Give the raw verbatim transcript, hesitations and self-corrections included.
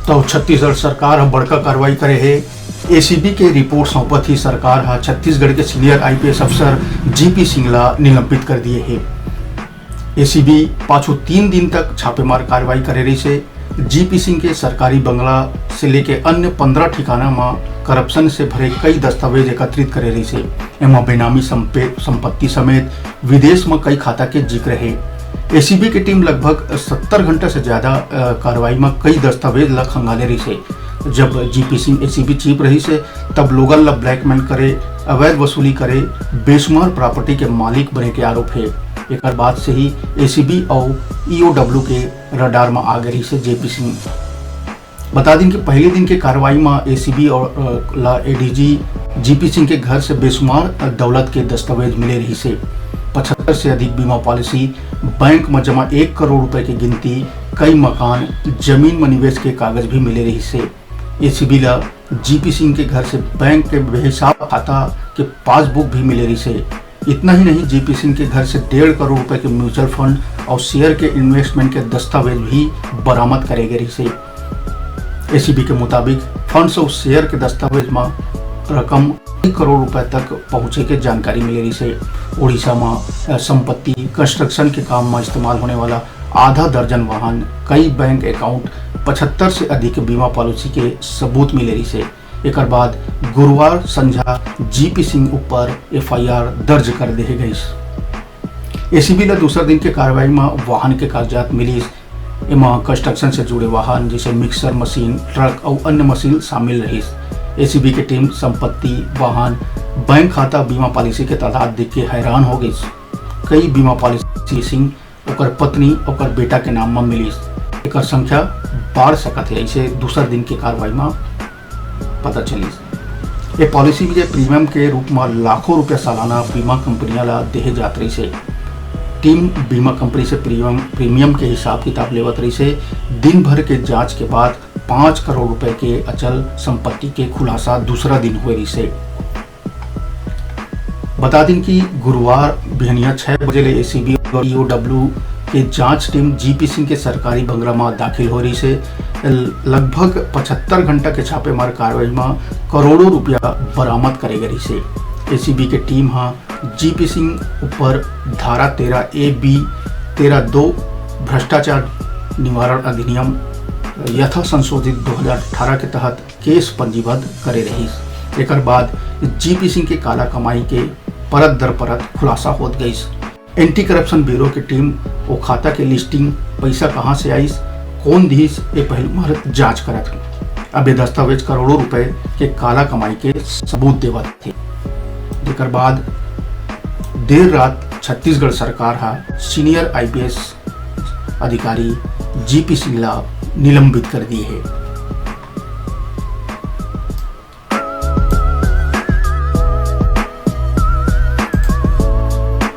तो छत्तीसगढ़ सरकार ह बड़का कार्रवाई करे हे। एसीबी के रिपोर्ट सौंपत ही सरकार ह छत्तीसगढ़ के सीनियर आईपीएस अफसर जीपी सिंह ला निलंबित कर दिए हे। एसीबी पाछू तीन दिन तक छापेमार कार्रवाई करे रहिस हे। जीपी सिंह के सरकारी बंगला से लेके अन्य पंद्रह ठिकाना म करप्शन से भरे कई दस्तावेज एकत्रित करे रहिस हे। एमा बेनामी संपे-, संपत्ति समेत विदेश म कई खाता के जिक्र हे। एसीबी के टीम लगभग सत्तर घंटा से ज्यादा, अ, कार्रवाई म कई दस्तावेज ल खंगाले रहिस हे। जब जीपी सिंह एसीबी चीफ रहिस हे, तब लोगन ल ब्लैकमेल करे, अवैध वसूली करे, बेशुमार प्रॉपर्टी के मालिक बने के आरोप हे। एकर बाद से ही एसीबी अउ ईओडब्ल्यू के रडार म आ गे रहिस हे जीपी सिंह। बता दिन कि पहले दिन के कार्रवाई म एसीबी अउ, अ, ला एडीजी जीपी सिंह के घर से बेशुमार दौलत के दस्तावेज मिले रहिस हे। पचहत्तर से अधिक बीमा पॉलिसी, बैंक म जमा एक करोड़ रुपए के गिनती, कई मकान, जमीन म निवेश के कागज भी मिले रहिस हे। एसीबी ला जीपी सिंह के घर से बैंक के बेहिसाब खाता के पासबुक भी मिले रहिस हे। इतना ही नहीं, जीपी सिंह के घर से डेढ़ करोड़ रुपए के म्यूचुअल फंड अउ शेयर के इन्वेस्टमेंट के दस्तावेज भी बरामद करे गे रहिस हे। एसीबी के मुताबिक, फंड्स अउ शेयर के दस्तावेज म रकम एक करोड़ रुपए तक पहुंचे के जानकारी मिले रहिस हे। उड़ीसा म, अ, संपत्ति, कंस्ट्रक्शन के काम म इस्तेमाल होने वाला आधा दर्जन वाहन, कई बैंक अकाउंट, पचहत्तर से अधिक बीमा पॉलिसी के सबूत मिले रहिस हे। एकर बाद गुरुवार संझा जीपी सिंह ऊपर एफआईआर दर्ज कर देहे गइस। एसीबी ला दूसर दिन के कार्रवाई म वाहन के कागजात मिलिस। एमा कंस्ट्रक्शन से जुड़े वाहन जैसे मिक्सर मशीन, ट्रक अउ अन्य मशीन शामिल रहिस। एसीबी के टीम संपत्ति, वाहन, बैंक खाता, बीमा पॉलिसी के तादाद देख के हैरान हो गइस। कई बीमा पॉलिसी सिंह, ओकर पत्नी, ओकर बेटा के नाम म मिलिस। एकर संख्या बाढ़ सकत हे, अइसे दूसर दिन के कार्रवाई म पता चलिस। ये पॉलिसी के प्रीमियम के रूप म लाखों रुपया सालाना बीमा कंपनियां ला देहे जात रहिस हे। टीम बीमा कंपनी से प्रीमियम, प्रीमियम के हिसाब किताब लेवत रहिस हे। दिन भर के जांच के बाद पाँच करोड़ रुपए के अचल संपत्ति के खुलासा दूसरा दिन हुए रहिस हे। बता दिन कि गुरुवार बिहनिया छह बजे ले एसीबी अउ ईओडब्ल्यू के जांच टीम जीपी सिंह के सरकारी बंगला म दाखिल हो रहिस हे। लगभग पचहत्तर घंटा के छापेमार कार्रवाई म करोड़ों रुपया बरामद करे गे रहिस हे। एसीबी के टीम ह जीपी सिंह ऊपर धारा तेरह ए बी, तेरह दो, भ्रष्टाचार निवारण अधिनियम यथा संशोधित दो हज़ार अठारह के तहत केस पंजीबद्ध करे रहिस। एकर बाद जीपी सिंह के काला कमाई के परत दर परत खुलासा होत गइस। एंटी करप्शन ब्यूरो के टीम ओ खाता के लिस्टिंग, पैसा कहां से आइस, कौन दिस, ए पहलू म जांच करत हे। अब ये दस्तावेज करोड़ों रुपए के काला कमाई के सबूत देवत हे, जेकर बाद देर रात छत्तीसगढ़ सरकार ह सीनियर आईपीएस अधिकारी जीपी सिंह ला निलंबित कर दिए हे।